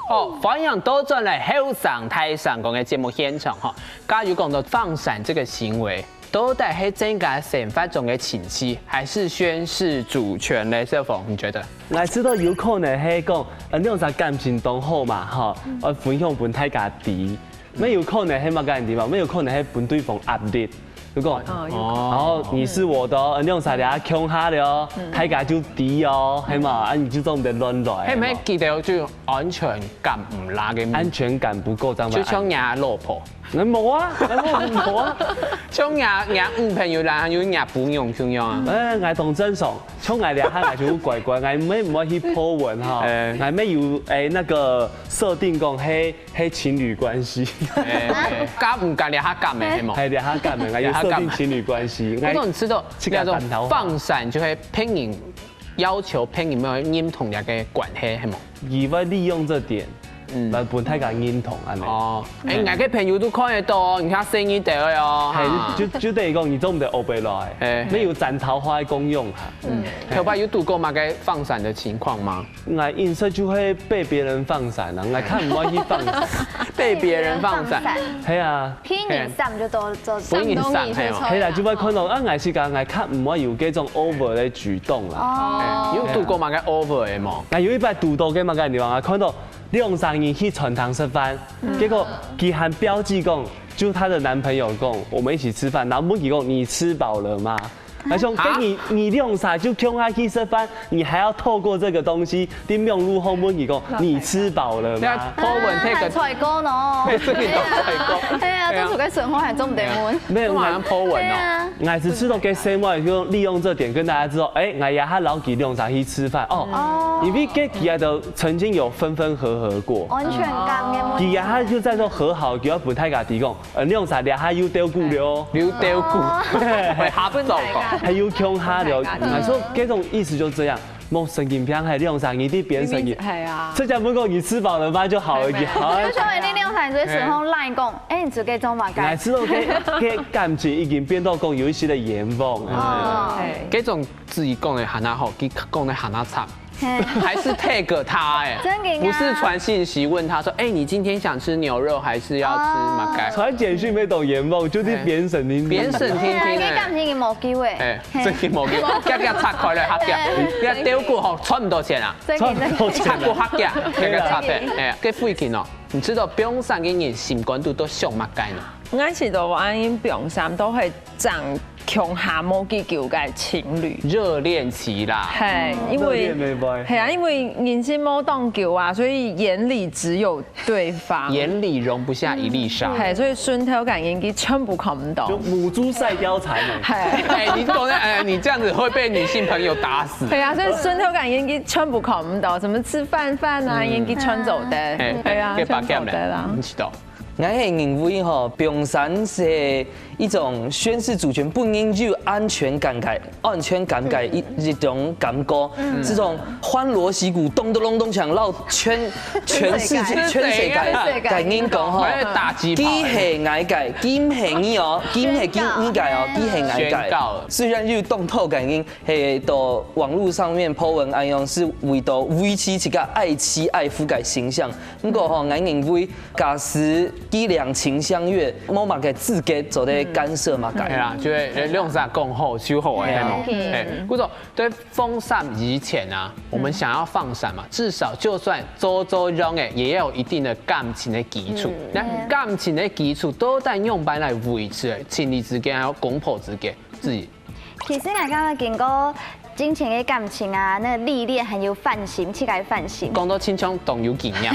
好，歡迎倒轉來後生大聲公个節目現場哈。剛剛有講到放閃這個行為， 到底係增加生活中个情趣，還係宣示主權呢？小鳳，你覺得？𠊎知道有可能係講，呃，兩儕感情當好嘛，吼，呃，分享分大家知。乜有可能係麼个你知無？乜有可能係分對方壓力，就講，哦，有可能。哦，你是我的哦，呃，兩儕這共下了哦，大家就知哦，係嘛？啊，你就做毋得亂來。係毋係記得就安全感毋罅个？安全感不夠，這樣就像人家老婆。 𠊎無啊，𠊎無啊。像若，若女朋友啦，有若餔娘共樣啊。哎，𠊎當正常，像𠊎這下𠊎就乖乖，𠊎毋會，毋會去po文哈。哎。𠊎乜有，哎，那個設定講，係，係情侶關係。哎，哎，敢毋敢這下敢个，係無？係，這下敢个，𠊎有設定情侶關係。這下敢个。𠊎不過你知道，自家擔頭。那種放閃就會騙人，要求騙人，沒有認同這個關係，係無？佢會利用這點。 嗯。來分大家認同恁呢。哦，哎，嗯。𠊎个朋友都看得到哦，你看生意得了哦，哈。嘿，就，就等於講你做毋得烏白來，哎。乜有斬頭花个功用哈。嗯，頭擺有堵過麼个放閃的情況嗎？𠊎應該就會被別人放閃啊，𠊎較毋愛去放閃。被別人放閃。係啊。騙人閃就做，做。騙人閃，係哦。係啦，就會看到啊，𠊎自家，𠊎較毋愛有這種over个舉動啦。哦。哎，有堵過麼个over个無？𠊎有一擺堵到个麼个地方啊，看到 兩儕人去餐廳食飯，嗯。結果佢還標記講，就她的男朋友講，我們一起吃飯，然後問佢講，你吃飽了嗎？他說，啊？跟你，你兩儕就共下去食飯，你還要透過這個東西，在網路後問佢講，你吃飽了嗎？對啊，po文take个，啊，還出來講哦。對，這個都出來講。對啊，對啊。這種个生活還做毋得問。沒有，這馬上po文哦。對啊。 𠊎係試著該生活就利用這點跟大家知道，哎，𠊎也還摎佢兩儕去吃飯哦。哦。因為該佢也都曾經有分分合合過。安全感个問題。佢也還就在說和好，佢要分大家提供，呃，兩儕也還有鬥過了哦。有鬥過，哦。會合作過。還有共下了，分大家。𠊎說這種意思就這樣，莫神經病，還兩儕你在變神經。係啊。這家問講你吃飽了嗎就好了，係，係。好。就像你兩儕在時候賴講， 哎，你自己做麼个？𠊎知道這，這感情已經變到講有一些的冤枉了。哦。這種自己講个還較好，佢講个還較慘，嘿。還是 tag 他哎，真的啊。不是傳信息問他說，哎，你今天想吃牛肉還是要吃麼个？哦。傳簡訊乜當冤枉，就在變神經病。變神經病哎。對啊，這感情已經無機會。哎，嘿。真的無機會，遽遽拆開來，哈，遽，嘿。你要丟過後賺毋到錢啊，真的，賺毋到錢啊。拆過哈遽，遽遽拆開，哎，這附近哦。 你知道放閃个人心肝肚都想麼个呢？𠊎知道，𠊎人放閃都係爭共下無幾久个情侶。熱戀期啦。係，因為，熱戀妹妹。係啊，因為人生無當久啊，所以眼裡只有對方。眼裡容不下一粒沙。嗯。係，所以順頭感應佢全部看毋到。就母豬賽貂蟬欸。係。哎，你講的，哎，你這樣子會被女性朋友打死。係啊，所以順頭感應佢全部看毋到，什麼吃飯飯啊，嗯。應該穿走的。哎，係啊，該八戒呢？穿走的啦。你知道？ 𠊎係認為吼，放生係一種宣示主權，分人有安全感个、安全感个一，一種感覺。這種歡鑼喜鼓，咚咚咚咚響，讓全，全世界、全世界个人講吼，佢打雞婆。佢係𠊎个，佢毋係你哦，佢毋係佢，你个哦，佢係𠊎个。宣告。雖然有當多个人係到網路上面po文恁樣，係為到維持自家愛妻愛夫个形象，毋過吼，𠊎認為 假使佢兩情相悅，無麼个資格做得干涉麼个。係啦，就係兩儕講好就好个，係無？係，故所對放生以前啊，我們想要放生嘛，至少就算做做樣个，也要有一定的感情的基礎。那感情的基礎到底仰般來維持？情侶之間還有公婆之間，自己 其實𠊎感覺經過金錢个感情啊，該歷練還有反省，自家反省。講到親像當有經驗。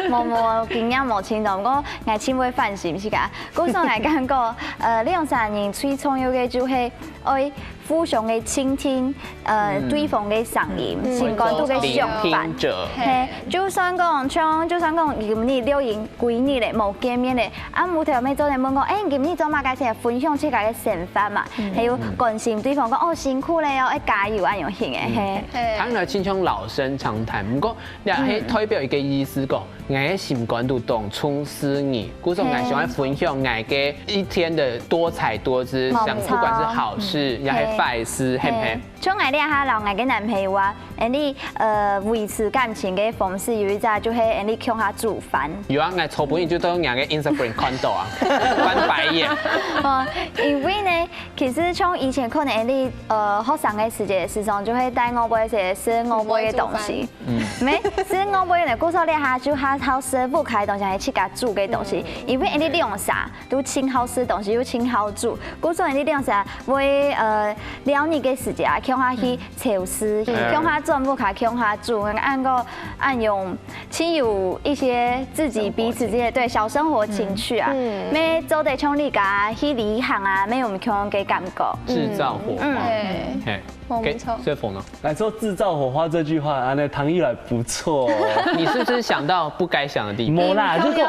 無無經驗無親像，毋過𠊎盡會反省自家。故所𠊎感覺，呃，兩儕人最重要个就係愛互相个傾聽，呃，對方个聲音，心肝肚个想法。者。係，就算講像，就算講今日錄音幾日咧，無見面咧， 啊，無頭尾做得問講，欸，今日做麼个先分享自家个想法嘛，還有關心對方講，哦，辛苦咧哦，愛加油恁樣型个，係。聽來親像老生常談，毋過這係代表一個意思講，𠊎个心肝肚當重視你，故所𠊎想愛分享𠊎个一天的多彩多姿，像不管是好事也係壞事，係毋係？ 像𠊎這下摎𠊎个男朋友啊，𠊎俚呃維持感情个方式有一隻就係𠊎俚共下煮飯。有啊，𠊎昨晡日就在你个Instagram看到啊，翻白眼。哦，因為呢，其實像以前可能𠊎俚呃學生个時節，時常就會帶外背一些食外背个東西，無食外背呢，故所這下就較好食屋下个東西，還係自家煮个東西，因為𠊎俚兩儕都盡好食東西，又盡好煮。 故所𠊎俚兩儕會呃尞日个時節啊，共下去超市，共下轉屋下，共下煮，恁樣恁樣，盡有一些自己彼此之間的對小生活情趣啊，乜做得像自家去旅行啊，乜有毋共樣个感覺。製造火花，嗯，嘿，我沒錯。所以否呢？來說製造火花這句話，啊，那唐一來不錯哦。你是不是想到不該想的地方？沒啦，如果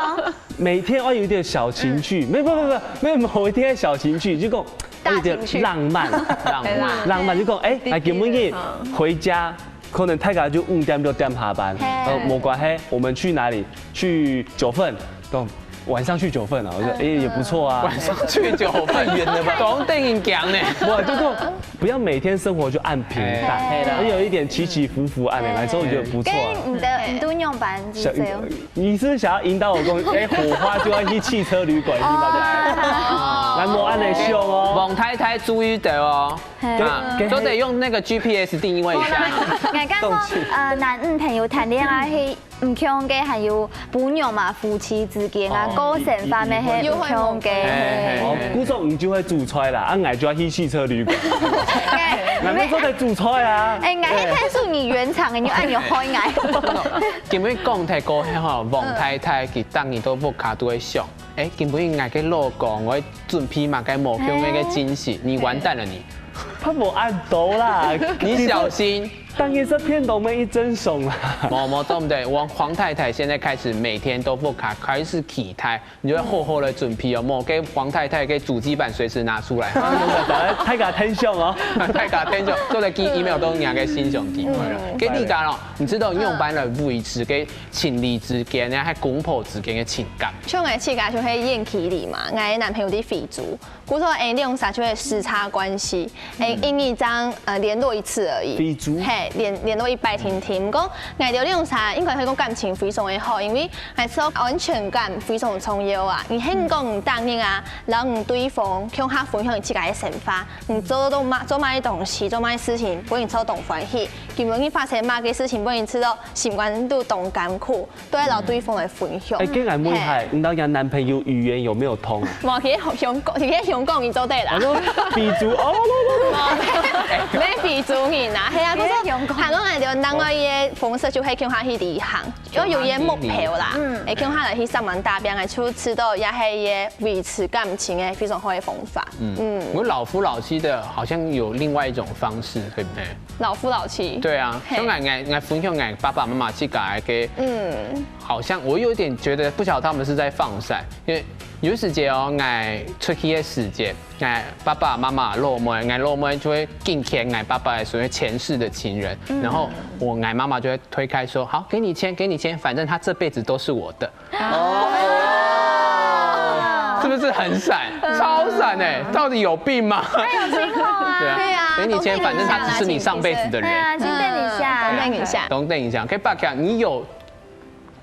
每天我有一點小情趣，沒有沒有沒有沒有某一天小情趣，就講有點浪漫，浪漫。浪漫就講，哎，來，今晡日回家，可能大概就五點六點下班，呃，沒關係，我們去哪裡？去九份，講晚上去九份啊，我說，哎，也不錯啊。晚上去九份，遠了吧？當得人講呢。我就講，不要每天生活就按平淡，嘿啦要有一點起起伏伏，按平淡，所以我覺得不錯啊。跟你的你都用班機小这样。你是不是想要引導我講，哎，火花就要去汽車旅館，你知道嗎？來，莫按呢想哦。王太太注意的哦，嘿啊，都得用那個G P S定位一下。我刚刚呃男女朋友谈恋爱，嘿，唔同个还有朋友嘛，夫妻之间啊，个性方面嘿，唔同个。嘿嘿哦，故所你就會煮菜啦，啊，𠊎就要去汽車旅館，𠊎們做得煮菜啊。哎，𠊎係看出你原廠，你就按你開𠊎。今日講太過吼，王太太佢當然都屋下都會想，哎，今日𠊎个老公，我準備麼个無共樣个驚喜，你完蛋了你，他無按到啦，你小心。當然是騙到妹一陣爽啦。無無，對不對？王黃太太現在開始每天都屋下開始期待，你就要好好的準備哦，莫給黃太太个主機板隨時拿出來。大家聽上哦。大家聽上，做得寄email到人家个信箱寄過來。給你講哦，你知道用般來維持个情侶之間呢，還公婆之間个情感？像𠊎自家就係遠距離嘛，𠊎男朋友在非洲，故所𠊎兩儕就係時差關係，𠊎一日正呃聯絡一次而已。非洲嘿，聯聯絡一擺定定。毋過𠊎兜兩儕應該可以講感情非常个好，因為𠊎知道安全感非常重要啊。你係講你逐日啊，然後你對方共下分享你自家个想法，你做到麼做麼个東西，做麼个事情，分你做當歡喜，今晡日發生麼个事情，分你知道心肝肚當艱苦，都愛摎對方來分享。哎，跟俺問一下，你到家男朋友語言有沒有通啊？無，其實香港，其實香港人做得啦我。說比足哦，無，非洲人啊，係啊，故所還過𠊎兜另外一個方式就係共下去旅行，因為有一個目標啦，嗯，會共下來去上網打拼，就知道也係一個維持感情个非常好个方法。嗯，嗯，我老夫老妻的，好像有另外一種方式，對不對？老夫老妻。對啊，嘿。像𠊎，𠊎，𠊎分享𠊎爸爸媽媽自家个，嗯，好像我有點覺得不曉得他們是在放閃，因為有時節哦，𠊎出去个時節， 𠊎爸爸媽媽老妹，𠊎老妹就會緊牽𠊎爸爸个手，因為前世的情人。然後我，𠊎媽媽就會推開說：“好，給你牽，給你牽，反正他這輩子都是我的。”哦，是不是很閃？超閃欸！到底有病嗎？他有聽話啊。對啊，對啊，給你牽，反正他只是你上輩子的人。對啊，先等一下。嗯，等一下。等一下，可以 back 你有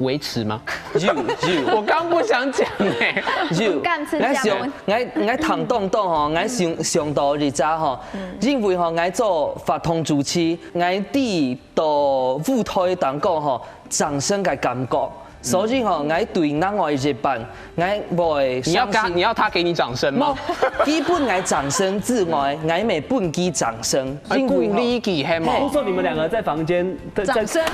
維持嗎？有，有。我剛不想講欸。有。敢出聲。𠊎想，𠊎，𠊎聽當多吼，𠊎想，想到一隻吼，因為吼，𠊎做活動主持，𠊎知到舞台當中吼，掌聲个感覺，所以吼，𠊎對另外一半，𠊎會相信。你要給他，你要他給你掌聲嗎？無，佢分𠊎掌聲之外，𠊎乜分佢掌聲。 欸，因為吼，鼓勵佢，係無？嘿。聽說你們兩個在房間，在，在，掌聲。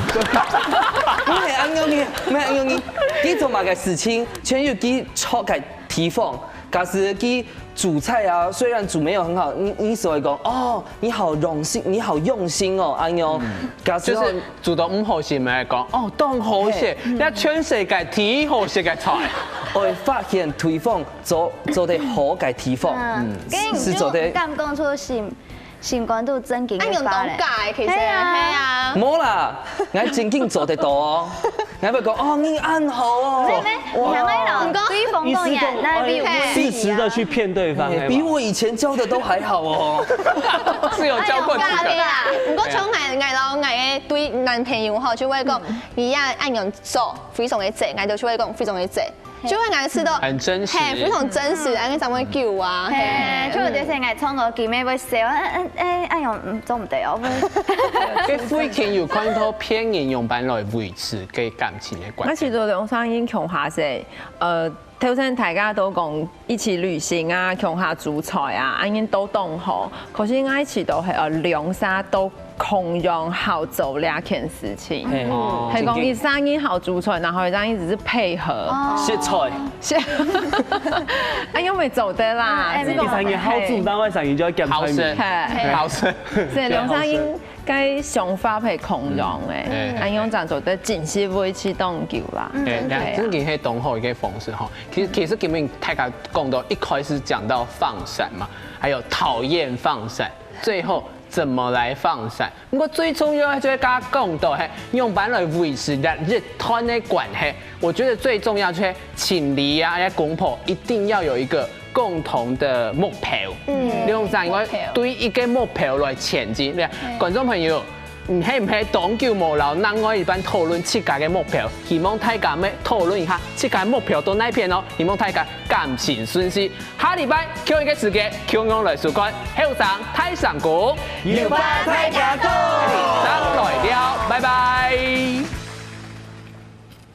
毋係恁樣个，毋係恁樣个。佢做麼个事情，全有佢著个地方。假使佢煮菜啊，雖然煮沒有很好，你，你所以講，哦，你好用心，你好用心哦，恁樣。假使哦，就是煮到毋好食，乜講，哦，當好食，嘿。這全世界最好食个菜。會發現對方做，做得好个地方，嗯，嗯，係做得。敢講出心 心肝肚正經个話咧。啊，用到假的，其實，嘿啊。嘿啊。無啦，𠊎正經做得到哦。𠊎會講，哦，你恁好哦。你還會，你還會摎對方講呀，意思講，那比我哎，適時地去騙對方，哎，係嗎？比我以前教的都還好哦。是有教過幾個？哎喲，假的啦。毋過像𠊎，𠊎摎𠊎个對男朋友吼，就會講，嗯。你呀，恁樣做，非常个正，𠊎就會講非常个正。 就會感覺到很真實。嘿，非常真實，嗯。恁樣正會救啊，嘿，嘿。就有啲時𠊎唱歌，佢乜會笑，哎，哎，哎，哎喲，嗯，做毋得哦。該最近有看到別人仰般來維持該感情个關係。𠊎試著兩儕人共下食，呃，頭先大家都講一起旅行啊，共下煮菜啊，恁樣都當好。可是𠊎試著係，呃，兩儕都 共樣好做這件事情。嘿。哦。係講佢生日好煮菜，然後佢生日只是配合。哦。食菜。係。啊，又無做得啦，嗯，哎，只不過，佢生日好煮，嘿。另外生日就愛減菜面。好食。嘿。好食。所以兩儕人个想法係共樣个，嗯。啊，恁樣正做得真實維持當久啦。嗯，哎，對啊。這真个係當好一個方式吼。其實，其實今日大家講到一開始講到放閃嘛，還有討厭放閃，最後 怎麼來放閃。毋過最重要个就係剛剛講到，嘿，仰般來維持這一段个關係。我覺得最重要就係情侶啊，還有公婆一定要有一個共同的目標。嗯。你用這樣應該對一個目標來前進。對啊，嗯。觀眾朋友，你係毋係當久無摎另外一半討論自家个目標？希望大家乜討論一下自家目標到哪片哦。希望大家感情順遂。 下禮拜共一個時間，共樣來收看《後生大聲公》，有話大家講。正來尞，拜拜。